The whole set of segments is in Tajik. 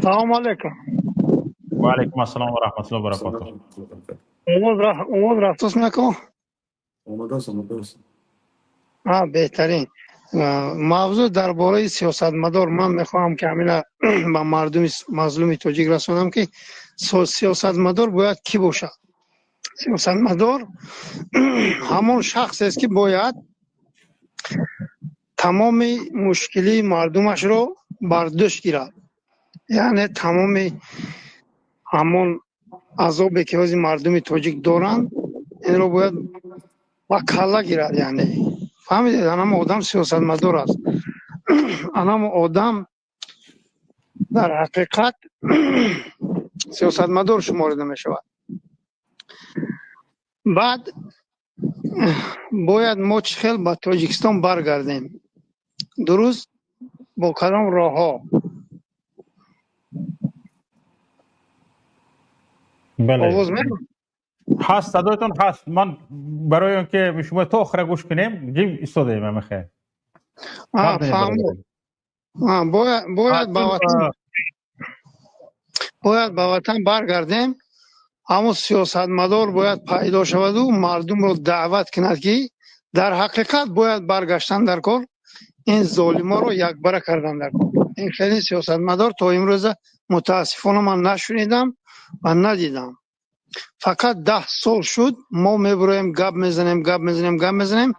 Салом алейкум. Ва алейкум ассалом ва раҳматуллоҳи ва баракотуҳ. Овоз рафтост нако? Омадааст, омадааст. Беҳтарин. Мавзӯъ дар бораи сиёсатмадор. Ман мехоҳам, ки ҳамина ба мардуми мазлуми тоҷик расонам, ки сиёсатмадор бояд кӣ бошад. Сиёсатмадор ҳамон шахсест, ки бояд тамоми мушкилии мардумашро бар дӯш гирад, яъне тамоми ҳамон азобе, ки ҳозир мардуми тоҷик доранд, инро бояд ба калла гирад. Яъне, фаҳмидед, анам одам сиёсатмадор аст, анам одам дар ҳақиқат сиёсатмадор шуморида мешавад. Баъд бояд мо чӣ хел ба Тоҷикистон баргардем, дуруст, бо кадом роҳҳо? Бале, ҳаст, садоятон ҳаст. Ман барои он ки шумо то охира гӯш кунем, ҷим истодаем. Амихе Бояд ба ватан баргардем. Ҳамон сиёсатмадор бояд пайдо шаваду мардумро даъват кунад, ки дар ҳақиқат бояд баргаштан дар кор, ин золиморо якбара кардан дар кор. Ин хеле сиёсатмадор то имрӯза, мутаассифона, ман нашунидам ва надидам. Фақат 10 сол шуд, мо мебуроем, гап мезанем, гап мезанем, гап мезанем.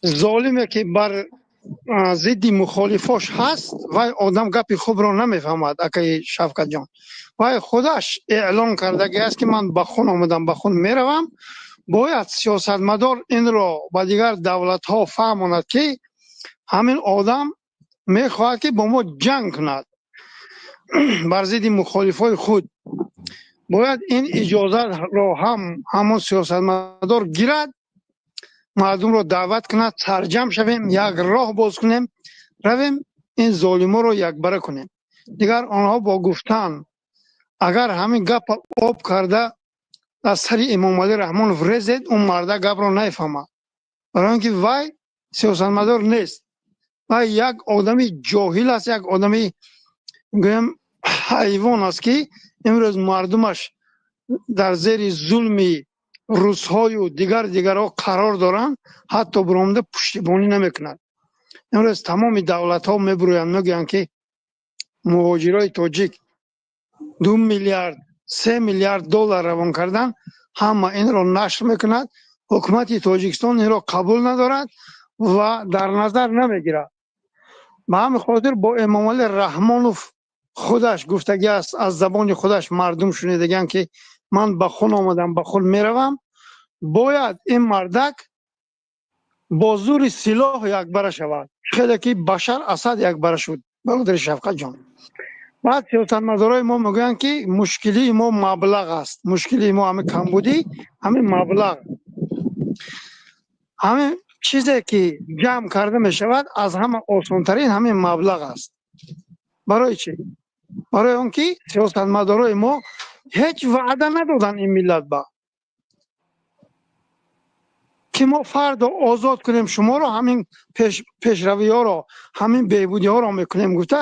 Золиме, ки бар зидди мухолифош ҳаст, вай одам гапи хубро намефаҳмад. Акаи Шавкатҷон, вай худаш эълон кардагӣ аст, ки ман ба хун омадам, ба хун меравам. Бояд сиёсатмадор инро ба дигар давлатҳо фаҳмонад, ки ҳамин одам мехоҳад, ки бо мо ҷанг кунад бар зидди мухолифои худ. Бояд ин иҷозатро ҳам ҳамон сиёсатмадор гирад, мардумро даъват кунад, сарҷамъ шавем, як роҳ боз кунем, равем, ин золиморо якбара кунем. Дигар онҳо бо гуфтан, агар ҳамин гапа об карда аз сари Эмомалӣ Раҳмонов резед, он марда гапро нафаҳмад, барои он ки вай сиёсатмадор нест, вай як одами ҷоҳил аст, як одами, гӯям, ҳайвон аст, ки имрӯз мардумаш дар зери зулми русҳою дигар дигарҳо қарор доранд, ҳатто биромада пуштибонӣ намекунад. Имрӯз тамоми давлатҳо мебурӯянд, мегӯянд, ки муҳоҷирои тоҷик 2 миллиард, 3 миллиард доллар равон кардан. Ҳама инро нашр мекунад. Ҳукумати Тоҷикистон инро қабул надорад ва дар назар намегирад. Ба ҳамин хотир бо Эмомалӣ Раҳмонов худаш гуфтагӣ аст, аз забони худаш мардум шунидагианд, ки ман ба хун омадам, ба хун меравам. Бояд ин мардак бо зури силоҳ якбара шавад, хеле ки Башар Асад якбара шуд, бародари Шавқатҷон. Баъд сиёсатмадорои мо мегӯянд, ки мушкилии мо маблағ аст, мушкилии мо ҳамин камбудӣ, ҳамин маблағ. Ҳамин чизе, ки ҷамъ карда мешавад, аз ҳама осонтарин ҳамин маблағ аст. Барои чӣ? Барои он ки сиёсатмадорои мо ҳеҷ ваъда надоданд ин миллат ба, ки мо фардо озод кунем шуморо, ҳамин пешравиҳоро, ҳамин беҳбудиҳоро мекунем гуфта.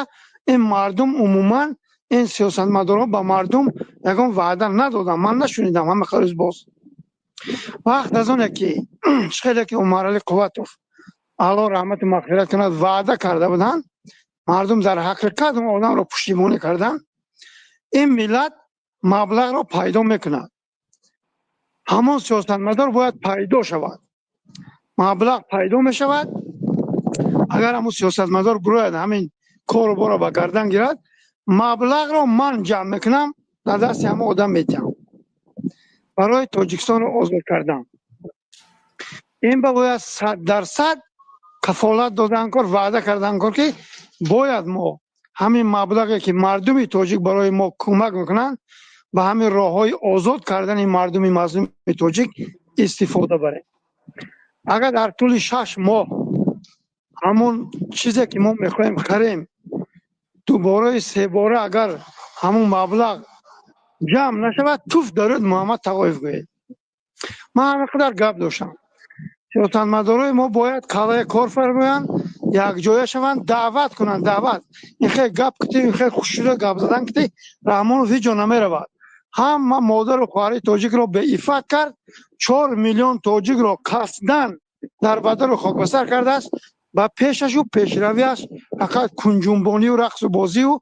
Ин мардум, умуман ин сиёсатмадорҳо ба мардум ягон ваъда надоданд, ман нашунидам. Ҳама қариз боз вақт аз оне, ки хеле ки Умаралӣ Қувватов, Алло раҳмату мағфират кунад, ваъда карда буданд, мардум дар ҳақиқат он одамро пуштибонӣ карданд. Ин миллат маблағро пайдо мекунад. Ҳамон сиёсатмадор бояд пайдо шавад, маблағ пайдо мешавад. Агар ҳамон сиёсатмадор бирояд, ҳамин кору боро ба гардан гирад, маблағро ман ҷамъ мекунам, дар дасти ҳамон одам медиҳам барои Тоҷикистонро озод кардан. Ин ба бояд 100% кафолат додан кор, ваъда кардан кор, ки бояд мо ҳамин маблағе, ки мардуми тоҷик барои мо кӯмак мекунанд, ба ҳамин роҳҳои озод кардани мардуми мазлуми тоҷик истифода барем. Агар дар тӯли 6 моҳ ҳамон чизе, ки мо мехоҳем харем, дубораи себора агар ҳамон маблағ ҷамъ нашавад, туф дар рӯд Муҳаммад Тағоев гӯед. Ман ҳамин қадар гап доштам. Сиёсатмадорои мо бояд каллаи кор фармоянд. Якҷоя шаванд, даъват кунанд, даъват. Ин хел гап кути, ин хел хушшуда гап задан кути Раҳмонов ҳеҷ ҷо намеравад. Ҳама модару хоҳари тоҷикро беиффат кард, 4 миллион тоҷикро қасдан дар бадару хокбасар кардааст. Ба пешашу пешравиаш фақат кунҷунбонию рақсу бозию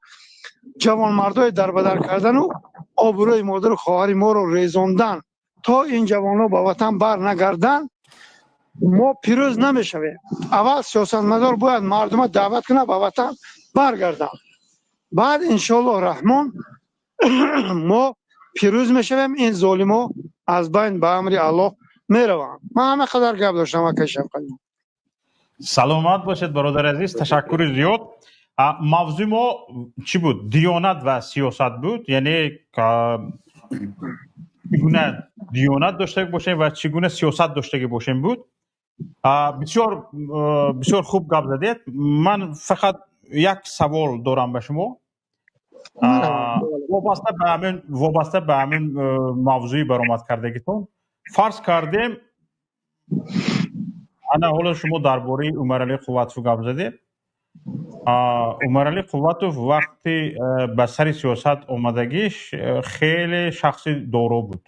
ҷавонмардои дарбадар кардану обрӯи модару хоҳари моро резондан. То ин ҷавонҳо ба ватан бар нагарданд, мо пирӯз намешавем. Аввал сиёсатмадор бояд мардума даъват кунад, ба ватан баргарданд, баъд иншоаллоҳ раҳмон мо пирӯз мешавем, ин золимо аз байн ба амри Аллоҳ мераванд. Ман ҳама қадар гап доштам, акай Шавқат. Саломат бошед, бародари азиз, ташаккури зиёд. Мавзӯи мо чӣ буд? Диёнат ва сиёсат буд, яъне чӣ гуна диёнат дошта бошем ва чӣ гуна сиёсат доштагӣ бошем буд. Бисёр бисёр хуб гап задед. Ман фақат як савол дорам ба шумо вобаста ба ҳамин мавзӯи баромад кардагитон. Фарз кардем, ана ҳоло шумо дар бораи Умаралӣ Қувватов гап задед. Умаралӣ Қувватов вақти ба сари сиёсат омадагиш хеле шахси доро буд,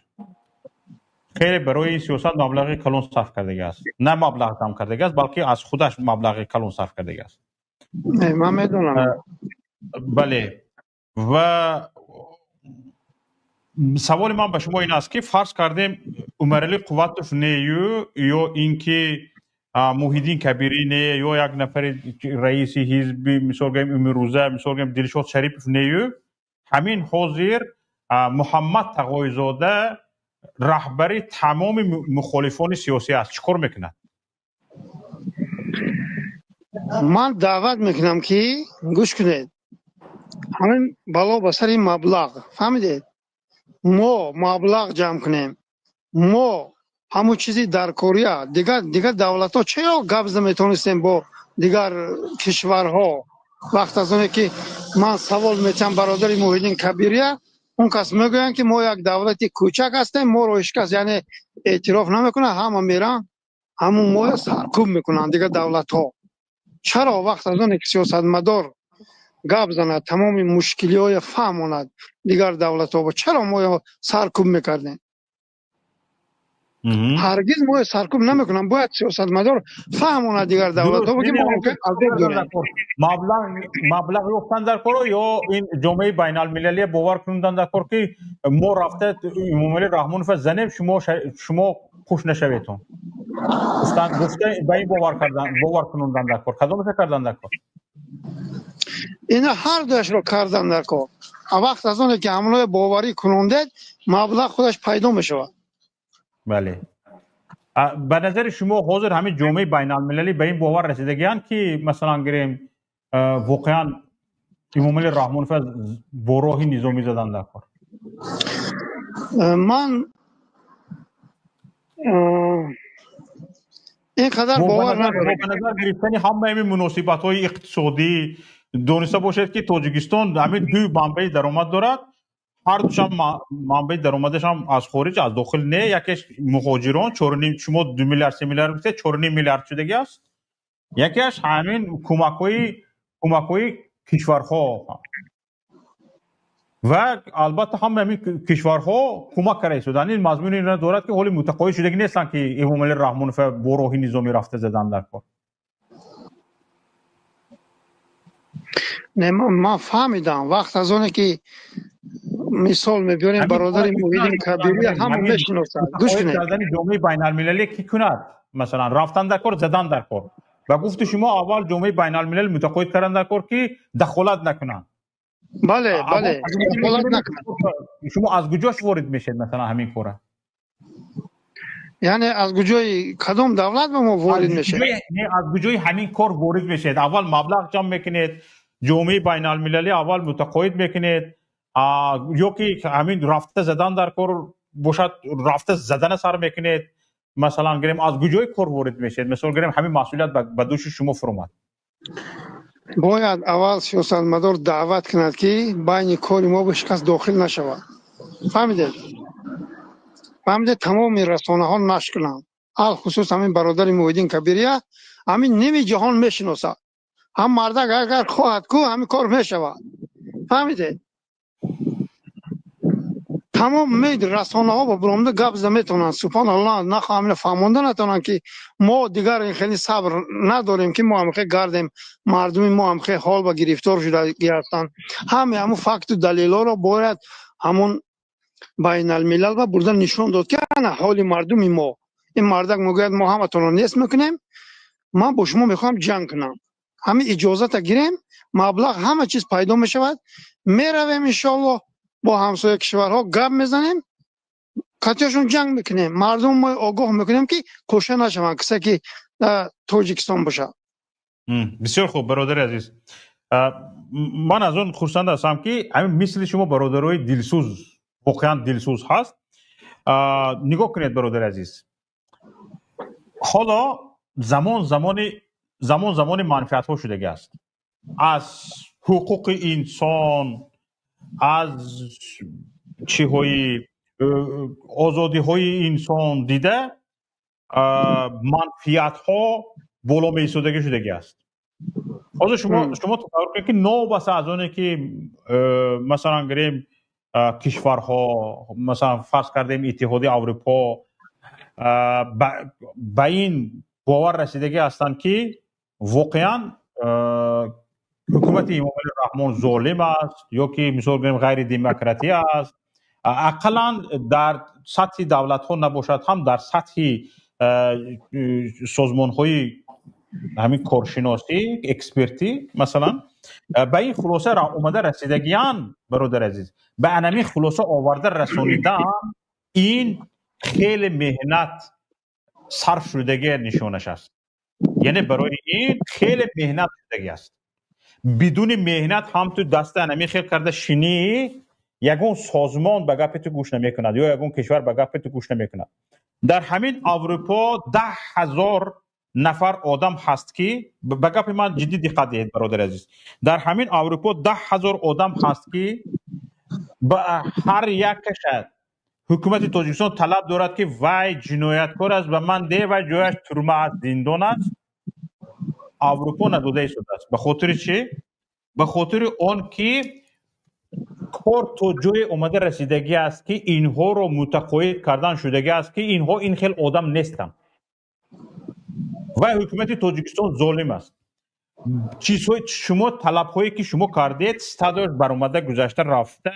хеле барои сиёсат маблағи калон сарф кардагиаст. На маблағ ҷамъ кардагиаст, балки аз худаш маблағи калон сарф кардагиаст. Ман медонам. Бале, ва саволи ман ба шумо ин аст, ки фарз кардем, Умаралӣ Қувватов нею ё ин ки Муҳиддин Кабирӣ не, ё як нафари раиси ҳизби, мисол гӯем, имрӯза, мисол гӯем, Дилшод Шарипов нею, ҳамин ҳозир Муҳаммад Тағоизода раҳбари тамоми мухолифони сиёсӣ аст, чӣ кор мекунад? Ман даъват мекунам, ки гӯш кунед, ҳамин бало ба сари маблағ, фаҳмидед? Мо маблағ ҷамъ кунем, мо ҳамон чизи даркория. Дигар давлатҳо чаро гап зада метавонистем бо дигар кишварҳо? Вақт аз оне ки ман савол метиҳам бародари Муҳиддин Кабирия, он кас мегӯянд, ки мо як давлати кӯчак ҳастем, моро ҳеҷ кас, яъне, эътироф намекунад, ҳама меранд, ҳамун моя саркӯб мекунанд дигар давлатҳо. Чаро вақт аз оне ки сиёсатмадор гап занад, тамоми мушкилиҳоя фаҳмонад дигар давлатҳо, чаро моя саркӯб мекардем? Ҳаргиз моя саркӯб намекунам. Бояд сиёсатмадор фаҳмонад дигар давлатҳо, ки мо азоб дорем. Маблағ ёфтан дар коро ё ин ҷомеаи байналмилалия бовар кунондан дар кор, ки мо рафта Эмомалӣ Раҳмонова занем, шумо хуш нашаветон гуфта, ба ин бовар кардан, бовар кунондан дар кор, кадомаша кардан дар кор? Ина ҳар дуяшро кардан дар кор. Вақт аз оне ки ҳамлоя боварӣ кунондед, маблағ худаш пайдо мешавад. Бале, ба назари шумо ҳозир ҳамин ҷомеаи байналмилалӣ ба ин бовар расидагианд, ки масалан гирем, воқеан Эмомалӣ Раҳмонов бо роҳи низомӣ задан дар кор? Ман ин қадар бовар надорам. Ба назар гирифтани ҳамаи ҳамин муносибатҳои иқтисодӣ, дониста бошед, ки Тоҷикистон ҳамин ду манбаи даромад дорад, ҳар душам манбаи даромадашам аз хориҷ, аз дохил не. Якеш муҳоҷирон, чорним, шумо 2 миллиард, 3 миллиард гуфтед, 4,5 миллиард шудагӣ аст. Якеаш ҳамин кӯмакҳои кишварҳо ва албатта ҳама ҳамин кишварҳо кӯмак карда истоданд. Ин мазмуни инро дорад, ки ҳоли мутақоид шудагӣ нестанд, ки Эмомалӣ Раҳмонов бо роҳи низомӣ рафта задан дар кор. Не, ман фаҳмидам. Вақт аз оне ки мисол мебиёрем, бародари Муҳиддин Кабирия ҳама мешиносад. Гӯш кунед. Кардани ҷомеаи байналмилалӣ ки кунад, масалан, рафтан дар кор, задан дар кор? Ба гуфти шумо, аввал ҷомеаи байналмилалӣ мутақоид кардан дар кор, ки дахолат накунанд. Бале, дахолат накунанд. Шумо аз куҷош ворид мешед, масалан, ҳамин кора? Яъне аз куҷои кадом давлат ба мо ворид мешед? Не, аз куҷои ҳамин кор ворид мешед? Аввал маблағ ҷамъ мекунед, ҷомеаи байналмилалӣ аввал мутақоид мекунед, ё ки ҳамин рафта задан дар кор бошад, рафта задана сар мекунед? Масалан гирем, аз куҷои кор ворид мешед? Масалан гирем, ҳамин масъулият ба дӯши шумо фуромад. Бояд аввал сиёсатмадор даъват кунад, ки байни кори мо ҳеҷ кас дохил нашавад, фаҳмидед? Фаҳмидед? Тамоми расонаҳо нашр кунанд, алхусус ҳамин бародари Муҳиддин Кабирия ҳамин ними ҷаҳон мешиносад. Ҳам мардак агар хоҳад ку, ҳамин кор мешавад. Фаҳмидед? Тамом расонаҳо ба буромда гап зада метавонанд. Субҳоналлоҳ, нахоҳам ина фаҳмонда натавонанд, ки мо дигар ин хеле сабр надорем, ки мо ҳам хел гардем, мардуми мо ҳам хел ҳол ба гирифтор шудагӣ ҳастанд. Ҳаме ҳамун факту далелҳоро бояд ҳамун байналмилал ба бурда нишон дод, ки ана ҳоли мардуми мо. Ин мардак мегӯяд, мо ҳаматонро нест мекунем, ман бо шумо мехоҳам ҷанг кунам. Ҳамин иҷозата гирем, маблағ ҳама чиз пайдо мешавад, меравем иншоаллоҳ, бо ҳамсоя кишварҳо гап мезанем, қатъияшон ҷанг мекунем, мардум мо огоҳ мекунем, ки кушта нашаванд, кисе ки дар Тоҷикистон бошад. Бисёр хуб, бародари азиз, ман аз он хурсанд ҳастам, ки ҳамин мисли шумо бародарои дилсӯз, воқеан дилсӯз ҳаст. Нигоҳ кунед, бародари азиз, ҳоло замон замони замон замони манфиатҳо шудагӣ аст. Аз ҳуқуқи инсон, аз чиҳои озодиҳои инсон дида манфиатҳо боло меистодагӣ шудагӣ аст. Ҳозир шумо тасаввур кунед, ки новобаста аз оне ки масалан гирем кишварҳо, масалан фарз кардем Иттиҳоди Аврупо ба ин бовар расидагӣ ҳастанд, ки воқеан ҳукумати Эмомалӣ Раҳмон золим аст ё ки мисол гирем ғайридемократӣ аст, ақаллан дар сатҳи давлатҳо набошад ҳам, дар сатҳи созмонҳои ҳамин коршиносӣ, экспертӣ масалан ба ин хулоса омада расидагиян. Бародари азиз, ба анамин хулоса оварда расонидан ин хеле меҳнат сарф шудагӣ нишонаш аст. Яъне барои ин хеле меҳнат шудагӣ аст. Бидуни меҳнат ҳам ту даста анамин хел карда шинӣ, ягон созмон ба гапи ту гӯш намекунад ё ягон кишвар ба гапи ту гӯш намекунад. Дар ҳамин Аврупо 10 000 нафар одам ҳаст, ки ба гапи ман ҷиддӣ диққат диҳед, бародари азиз, дар ҳамин Аврупо 10 000 одам ҳаст, ки ба ҳар якаша ҳукумати Тоҷикистон талаб дорад, ки вай ҷинояткор аст, ба ман де, вай ҷояш турма аст, зиндон аст. Аврупо надода истодааст. Ба хотири чӣ? Ба хотири он ки кор то ҷое омада расидагӣ аст, ки инҳоро мутақоид кардан шудагӣ аст, ки инҳо ин хел одам нестанд ва ҳукумати Тоҷикистон золим аст. Чизҳои шумо, талабҳое ки шумо кардед, стадияш баромада гузашта рафта,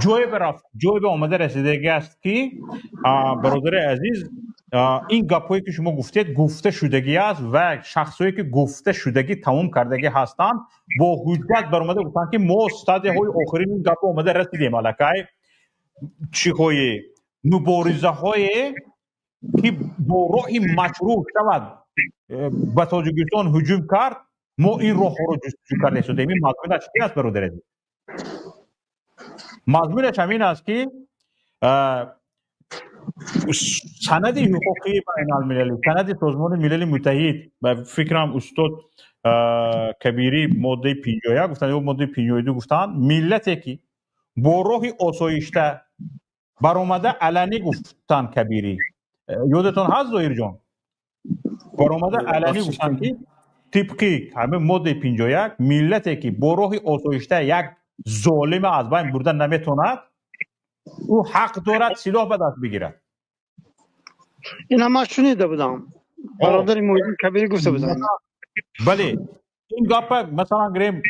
ҷое ба рафт, ҷое ба омада расидагӣ аст, ки бародари азиз, ин гапҳое ки шумо гуфтед, гуфта шудагӣ аст ва шахсҳое ки гуфта шудагӣ тамом кардагӣ ҳастанд, бо ҳуҷҷат баромада гуфтанд, ки мо стадияҳои охирини ин гапҳо омада расидем. Аллакай чиҳои муборизаҳое ки бо роҳи машрӯъ шавад ба Тоҷикистон ҳуҷум кард, мо ин роҳҳоро ҷустуҷӯ карда истодем. Ин мазмунаш чи аст, бародари азиз? Мазмунаш ҳамин аст, ки санади ҳуқуқии байналмилалӣ, санади Созмони Милали Муттаҳид, ба фикрам устод Кабирӣ моддаи 51 гуфтанд ё моддаи 52 гуфтанд, миллате ки бо роҳи осоишта баромада аланӣ гуфтанд, Кабирӣ, ёдатон ҳаст, Зоҳирҷон, баромада аланӣ гуфтанд, ки тибқи ҳамин моддаи 51 миллате ки бо роҳи осоишта як золима аз байн бурда наметавонад, ӯ ҳақ дорад силоҳ ба даст бигирад. Ина ман шунида будам, бародари Муҳиддин Кабирӣ гуфта буданд. Бале, ин гапа масалан гирем,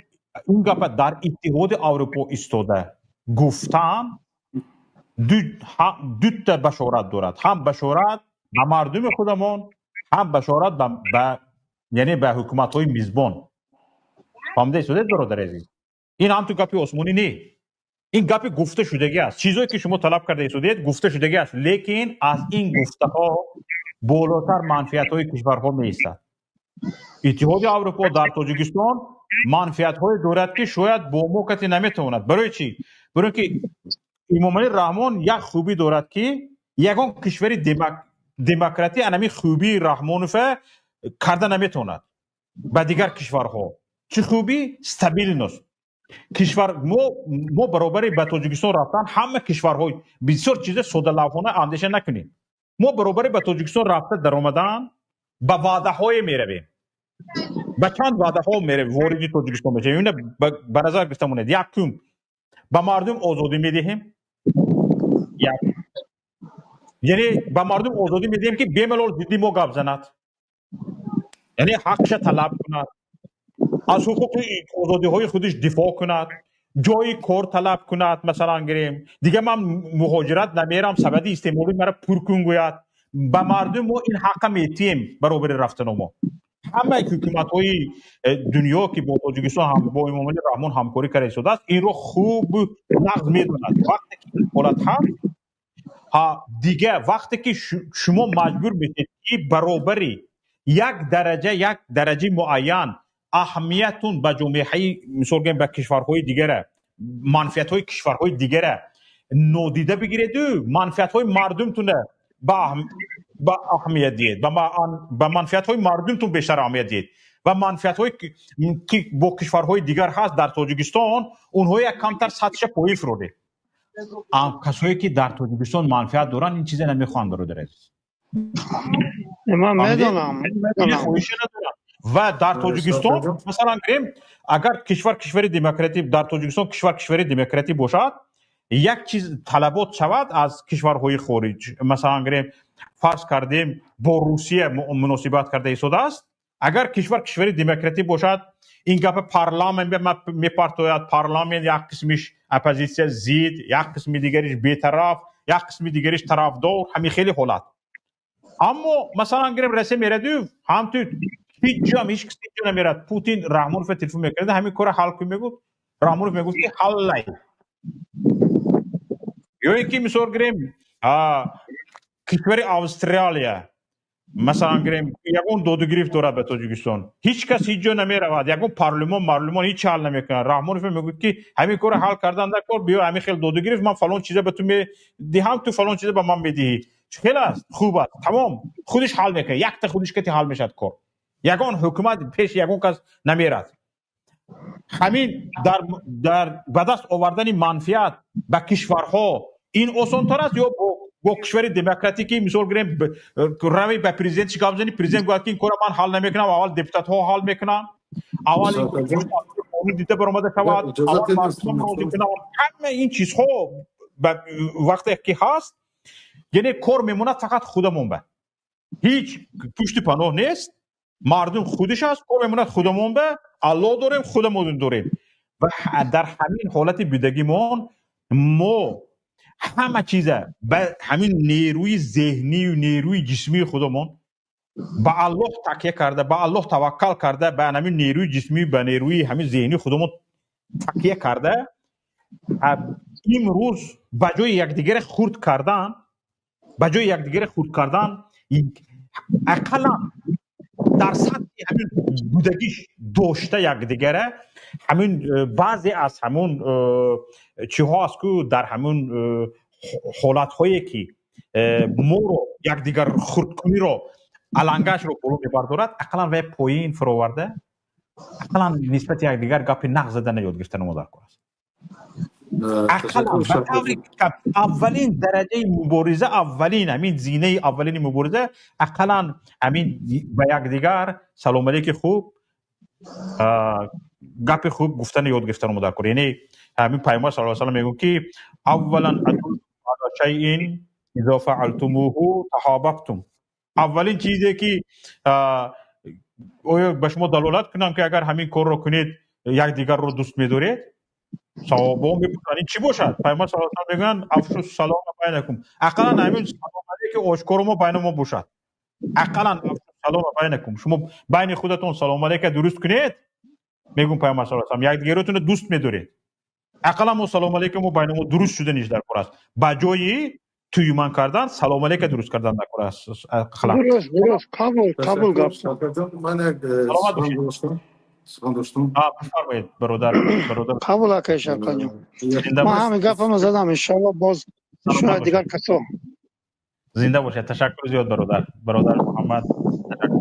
ин гапа дар Иттиҳоди Аврупо истода гуфтан дута башорат дорад: ҳам башорат ба мардуми худамон, ҳам башорат ба яъне ба ҳукуматҳои мизбон. Фаҳмида истодед, бародари азиз? Ин ҳам ту гапи осмонӣ не, ин гапи гуфта шудагӣ аст. Чизое ки шумо талаб карда истодед, гуфта шудагӣ аст, лекин аз ин гуфтаҳо болотар манфиатҳои кишварҳо меистад. Иттиҳоди Аврупо дар Тоҷикистон манфиатҳое дорад, ки шояд бо мо касе наметавонад. Барои чӣ? Барои ки Эмомалӣ Раҳмон як хубӣ дорад, ки ягон кишвари демократӣ анами хубии Раҳмонова карда наметавонад ба дигар кишварҳо. Чӣ хубӣ? Стабильность кишвар. Мо баробари ба Тоҷикистон рафтан ҳама кишварҳо, бисёр чиза содалавҳона андеша накунем, мо баробари ба Тоҷикистон рафта даромадан ба ваъдаҳое меравем. Ба чанд ваъдаҳо вориди Тоҷикистон мешавем. Ина ба назар гирифта монед. Якум, ба мардум озодӣ медиҳем. Як, яъне ба мардум озодӣ медиҳем, ки бемалол зидди мо гап занад, яъне ҳақша талаб кунад, аз ҳуқуқи озодиҳои худиш дифоъ кунад, ҷои кор талаб кунад. Масалан гирем, дигар ман муҳоҷират намерам, сабади истеъмолӣ мара пур кун гӯяд. Ба мардум мо ин ҳаққа метиҳем. Баробари рафтану мо ҳамаи ҳукуматҳои дунё, ки бо Тоҷикистон, бо Эмомалӣ Раҳмон ҳамкорӣ карда истодааст, инро хуб нағз медонад. Вақте ки ин ҳолат ҳаст, дига вақте ки шумо маҷбур мешед, ки баробари як дараҷа, як дараҷаи муайян аҳамиятун ба ҷомеаи, мисол гӯем, ба кишварҳои дигара, манфиатҳои кишварҳои дигара нодида бигиреду манфиатҳои мардумтуна ба аҳамият диҳед, ба манфиатҳои мардумтун бештар аҳамият диҳед ва манфиатҳое ки бо кишварҳои дигар ҳаст дар Тоҷикистон, онҳо як камтар сатҳша поин фуродед. Касое ки дар Тоҷикистон манфиат доранд, ин чизе намехоҳанд, бародари азиз. Ман медонам. Хоҳише надорам. Ва дар Тоҷикистон, масалан гирем, агар кишвар кишвари демократӣ, дар Тоҷикистон кишвар кишвари демократӣ бошад, як чиз талабот шавад аз кишварҳои хориҷ, масалан гирем, фарз кардем, бо Русия муносибат карда истодааст, агар кишвар кишвари демократӣ бошад, ин гапа парламент мепартояд. Парламент як қисмиш оппозитсия зид, як қисми дигариш бетараф, як қисми дигариш тарафдор, ҳамин хеле ҳолат. Аммо масалан гирем, Россия мераду ҳамту ҳеҷ ҷоам ҳеҷ кас ҳеҷ ҷо намерад. Путин Раҳмоновро телефон мекарда, ҳамин кора ҳал кун мегуфт, Раҳмонов мегуфт, ки ҳаллай. Ё ин ки мисол гирем, кишвари Австралия, масалан гирем, ягон додугирифт дорад ба Тоҷикистон, ҳеҷ кас ҳеҷ ҷо намеравад, ягон парлумон марлумон ҳеҷ ҳал намекунад. Раҳмонов мегӯяд, ки ҳамин корро ҳал кардан дар кор, биё, ҳамин хел додугирифт, ман фалон чиза ба ту медиҳам, ту фалон чиза ба ман медиҳӣ, чӣ хел аст, хуб аст, тамом, худиш ҳал мекунад, якта худиш кати ҳал мешавад кор, ягон ҳукумат пеши ягон кас намерад. Ҳамин дар ба даст овардани манфиат ба кишварҳо ин осонтар аст ё бо кишвари демократӣ, ки мисол гирем, рави ба президент гап зани, президент гӯяд, ки ин корро ман ҳал намекунам, аввал депутатҳо ҳал мекунанд, аввал қонун дида баромада шавад, аввал мардум розӣ кунанд. Ҳама ин чизҳо вақте ки ҳаст, яъне кор мемонад фақат худамон ба, ҳеҷ пушти паноҳ нест, мардум худиш аст, кор мемонад худамон ба, Аллоҳ дорем, худамон дорем. Ва дар ҳамин ҳолати бидагимон мо ҳама чиза ба ҳамин нерӯи зеҳнию нерӯи ҷисмии худамон, ба Аллоҳ такя карда, ба Аллоҳ таваккал карда, ба ҳамин нерӯи ҷисмӣ, ба нерӯи ҳамин зеҳнии худамон такя карда, имрӯз ба ҷои якдигаре хурд кардан, ба ҷои якдигаре хурд кардан, ақаллан дар сатҳи ҳамин будагиш дошта якдигара, ҳамин баъзе аз ҳамун чиҳо аст, ку дар ҳамун ҳолатҳое ки моро якдигар хурдкуниро алангашро боло мебардорад, ақаллан вай поин фуроварда, ақаллан нисбати якдигар гапи нағз задана ёд гирифтан мо даркор аст. Ақаллан ба таври аввалин дараҷаи мубориза, аввалин ҳамин зинаи аввалини мубориза, ақаллан ҳамин ба якдигар салом алейки хуб, гапи хуб гуфтани ёд гирифтан мо даркор. Яъне ҳамин Пайғамбар саллаллоҳу алайҳи васаллам мегӯяд, ки аввалан ала шайъин изо фаалтумуҳу таҳаббтум. Аввалин чизе ки оё ба шумо далолат кунам, ки агар ҳамин корро кунед, якдигарро дӯст медоред? Саҳобаҳо мепурсанд, ин чӣ бошад? Пайғамбар саллаллоҳу алайҳи васаллам мегӯянд: афшу салома байнакум. Ақаллан ҳамин салом алейки ошкоро мо байни мо бошад. Ақаллан салома байнакум, шумо байни худатон салом алейка дуруст кунед, мегӯм Пайғамбар саллаллоҳу алайҳи васаллам, якдигаротонро дӯст медоред. Ақаллан мо салом алейка мо байни мо дуруст шуданиш дар кор аст. Ба ҷои туюман кардан, салом алейка дуруст кардан дар кор аст. Дуруст, дуруст, қабул, қабул гап. Ман як сухан доштам. Бифармоед, бародар, бародар. Қабул, акай Шавкатҷон, ман ҳамин гапамро задам, иншоалло боз шояд дигар касо. Зинда бошед, ташаккур зиёд, бародар, бародар Муҳаммад, ташаккур.